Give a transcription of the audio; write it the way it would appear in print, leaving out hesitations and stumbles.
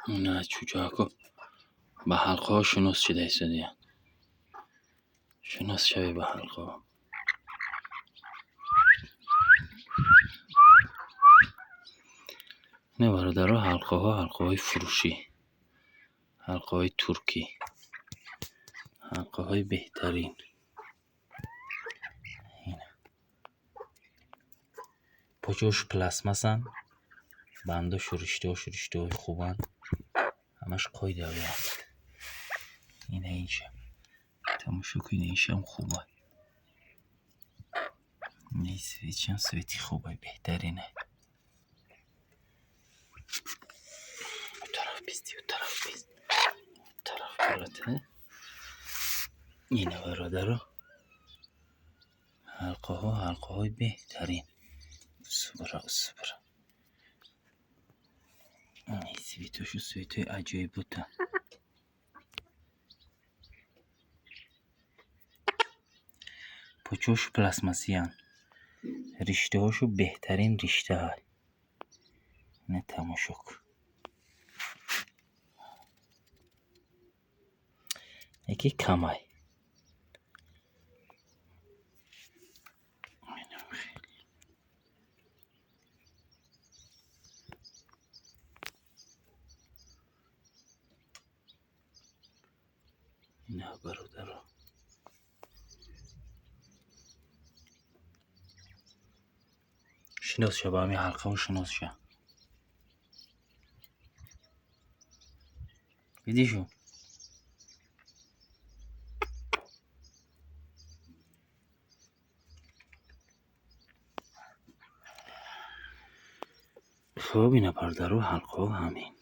Ина чӯҷаҳако ба ҳалқаҳо шинос шида истодиянд. Шинос шавед ба ҳалқаҳо. Ина бародаро, ҳалқаҳо ҳалқаҳои фурӯшӣ, ҳалқаҳои туркӣ, ҳалқаҳои беҳтарин. Почаҳош пластмассанд, бандошу риштаҳошу риштаҳои хубанд, ҳамаш қоидавианд. Ина инша тамошо кунед, иншам хуба. Ина светшам свети хуба, беҳтарине. У тараф бисти, у тараф бист, у тараф барота. Ина бародаро, ҳалқаҳо ҳалқаҳои беҳтарин. Субра, субра. Светошу светои аҷоибота. Почаҳошу пластмассиянд, риштаҳошу беҳтарин риштаҳай. Ина тамошо кун. Яке камай. Ина бародаро. Шинос ша ба ҳамин ҳалқаҳо, шинос ша. Дидишу? Хуб, ина бародаро, ҳалқаҳо ҳамин.